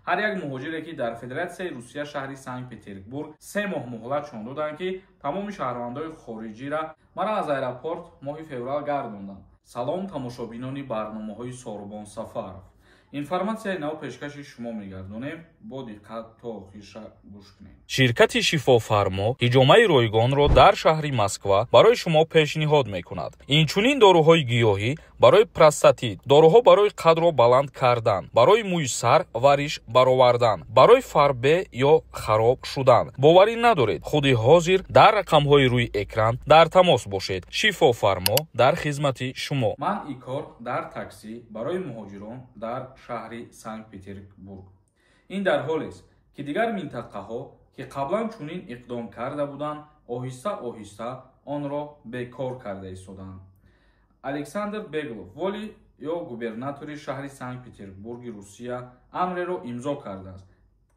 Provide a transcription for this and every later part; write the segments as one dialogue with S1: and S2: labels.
S1: Ҳар як муҳоҷире, ки дар Федератсияи Русия, шаҳри Санкт-Петербург, 3 моҳ муҳлатшон доданд, ки тамоми шаҳрвандои хориҷира. Мара аз аэропорт моҳи феврал гардонданд. Салом, тамошобинони барномаҳои Сорубон Сафаров. Информатсияи нав пешкаши шумо мегардонем, бо диққат то охирша гӯш кунед.
S2: Ширкати «Шифофармо» ҳиҷомаи ройгонро дар шаҳри Москва барои шумо пешниҳод мекунад. Инчунин доруҳои гиёҳӣ барои простатит, доруҳо барои қадро баланд кардан, барои мӯи сар ва риш баровардан, барои фарбе ё хароб шудан. Боварӣ надоред? Худи ҳозир дар рақамҳои рӯи экран дар тамос бошед. «Шифофармо» дар хизмати шумо.
S1: Манъи кор дар таксӣ барои муҳоҷирон дар шаҳри Санкт-Петербург. Ин дар ҳолест, ки дигар минтақаҳо, ки қаблан чунин иқдом карда буданд, оҳиста оҳиста онро бекор карда истодаанд. Александр Беглов, воли ё губернатори шаҳри Санкт-Петербурги Русия, амреро имзо кардааст.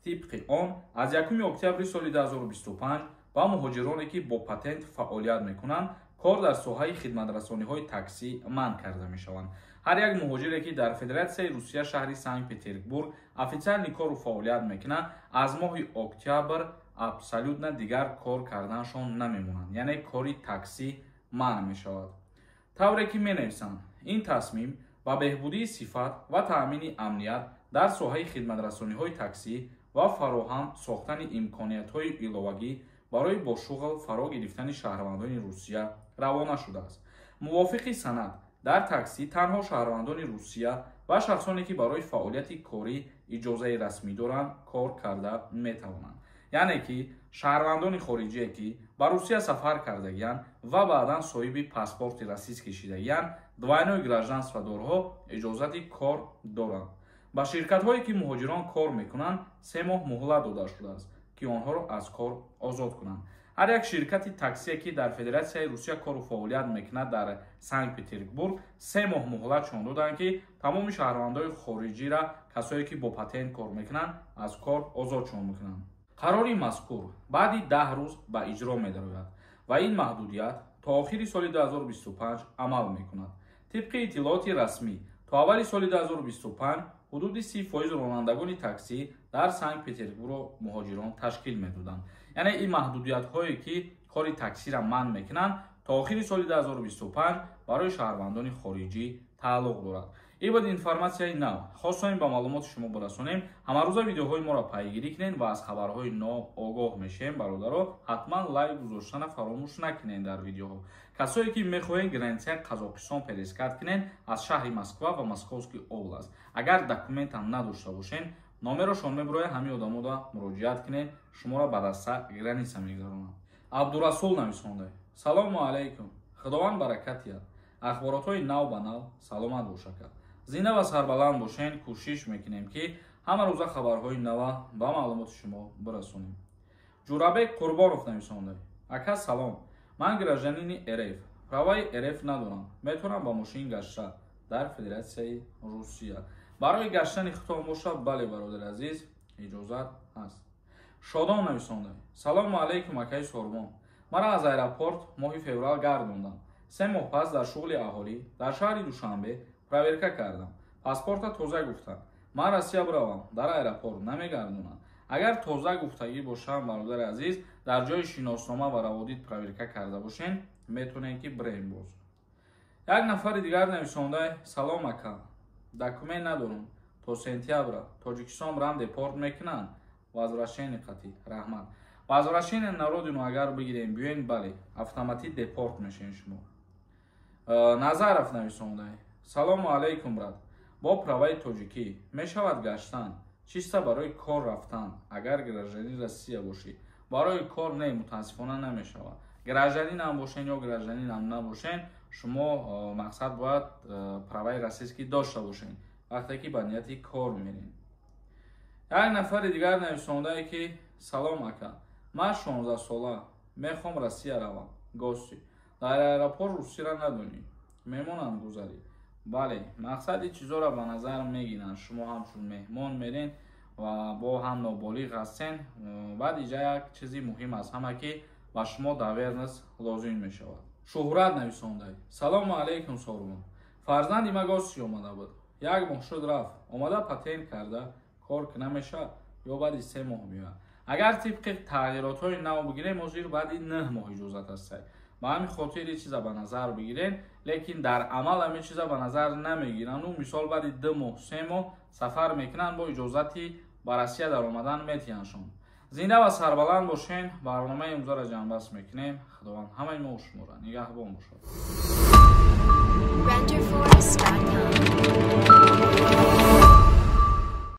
S1: Тибқи он, аз 1 октябри соли 2025 ба муҳоҷироне, ки бо патент фаъолият мекунанд, кор дар соҳаи хидматрасониҳои таксӣ манъ карда мешаванд. Ҳар як муҳоҷире, ки дар Федератсияи Русия, шаҳри Санкт-Петербург официально кору фаъолият мекунанд, аз моҳи октябр абсолютно дигар кор карданашон намемонанд, яъне кори таксӣ манъ мешавад. Тавре ки менависанд, ин тасмим ба беҳбудии сифат ва таъмини амният дар соҳаи хидматрасониҳои таксӣ ва фароҳам сохтани имкониятҳои иловагӣ барои бо шуғл фаро гирифтани шаҳрвандони Русия равона шудааст. Мувофиқи санад, дар таксӣ танҳо шаҳрвандони Русия ва шахсоне, ки барои фаъолияти корӣ иҷозаи расмӣ доранд, кор карда метавонанд. Яъне ки шаҳрвандони хориҷие, ки ба Русия сафар кардагиянд ва баъдан соҳиби паспорти российский шидагиянд, двойное гражданство дорҳо иҷозати кор доранд. Ба ширкатҳое, ки муҳоҷирон кор мекунанд, 3 моҳ муҳлат дода шудааст, ки онҳоро аз кор озод кунанд. Ҳар як ширкати таксие, ки дар Федератсияи Русия кору фаъолият мекунад, дар Санкт-Петербург 3 моҳ муҳлатшон доданд, ки тамоми шаҳрвандои хориҷира, касое ки бо патент кор мекунанд, аз кор озодшон мекунанд. Қарори мазкур баъди 10 рӯз ба иҷро медарояд ва ин маҳдудият то охири соли 2025 амал мекунад. Тибқи иттилооти расмӣ, то аввали соли 2025 ҳудуди 30% ронандагони таксӣ дар Санкт-Петербургро муҳоҷирон ташкил медоданд. Яъне ин маҳдудиятҳое, ки кори таксиро манъ мекунанд, то охири соли 2025 барои шаҳрвандони хориҷӣ тааллуқ дорад. Ин буд информатсияи нав, хостем ба маълумоти шумо бирасонем. Ҳамарӯза видеоҳои моро пайгирӣ кунед ва аз хабарҳои нав огоҳ мешем. Бародаро, ҳатман лайк гузоштана фаромӯш накунед дар видеоҳо. Касое ки мехоҳед границаи Қазоқистон пересекать кунед аз шаҳри Москва ва Московский область, агар документам надошта бошед, номерошон мебурояд, ҳамин одамода муроҷиат кунед, шуморо ба даста граница мегузаронанд. Абдурасул нависонда: «Салому алайкум, Худованд баракат диҳад, ахборотҳои нав ба нав, саломат бошака, зинда ва сарбаланд бошен. Кӯшиш мекунем, ки ҳама рӯза хабарҳои нава ба маълумоти шумо бирасонем. Ҷурабек Қурбонов нависонда: «Ака, салом, ман гражданини РФ, праваи РФ надорам, метавонам ба мошин гашта дар Федератсияи Русия?» Барои гаштани худтон бошад, бале, бародари азиз, иҷозат ҳаст. Шодон нависонда: «Салому алайкум, акаи Сорбон, мара аз аэропорт моҳи феврал гардондам. 3 моҳ пас дар шуғли аҳолӣ дар шаҳри Душанбе проверка кардам, паспорта тоза гуфтам. Ман Россия биравам, дар аэропорт намегардонам?» Агар тоза гуфтагӣ бошам, бародари азиз, дар ҷои шиноснома ва раводид проверка карда бошен, метавонем, ки бирем боз. Як нафари дигар нависонда: «Салом, ака, документ надорам, то сентябра Тоҷикистон рам, депорт мекунанд возвращение қатӣ? Раҳмат». Возвращение на родину агар бигирем, биёен, бале, автоматик депорт мешен шумо. Назаров нависонда: «Салому алайкум, брат, бо праваи тоҷикӣ мешавад гаштан, чисто барои кор рафтан, агар гражданини Россия бошӣ?» Барои кор не, мутаассифона, намешавад. Гражданинам бошен ё гражданинам набошен, шумо мақсад бояд праваи российский дошта бошен, вақте ки ба нияти кор мерем. Як нафари дигар нависондае, ки: «Салом, ака, ман 16 сола, мехоҳам Россия равам гости, дар аэропорт русиро надонӣ, мемонанд гузарӣ?» Бале, мақсади чизоро ба назар мегиранд. Шумо ҳамчун меҳмон мерен ва бо ҳам ноболиғ ҳастен. Баъд иҷа як чизи муҳим аст ҳама, ки ба шумо доверенность лозим мешавад. Шӯҳрат нависонда: «Салому алайкум, Сорбон, фарзанди ма гости омада буд, як моҳ шуд рафт, омада патент карда. Кор ки намешавад, ё баъди 3 моҳ меояд. Агар тибқи тағйиротҳои нав бигирем, ҳозир баъди 9 моҳ иҷозат ҳастай. Ба ҳамин хотир ин чиза ба назар бигирем, лекин дар амал ҳамин чиза ба назар намегирану, мисол, баъди 2 моҳ, 3 моҳ сафар мекунанд, бо иҷозати ба Россия даромадан метиҳандшон. Зинда ва сарбаланд бошен. Барномаи имрӯзаро ҷамъбаст мекунем. Худованд ҳамаи мо шуморо нигаҳбон бошад.
S3: Renderforest.com.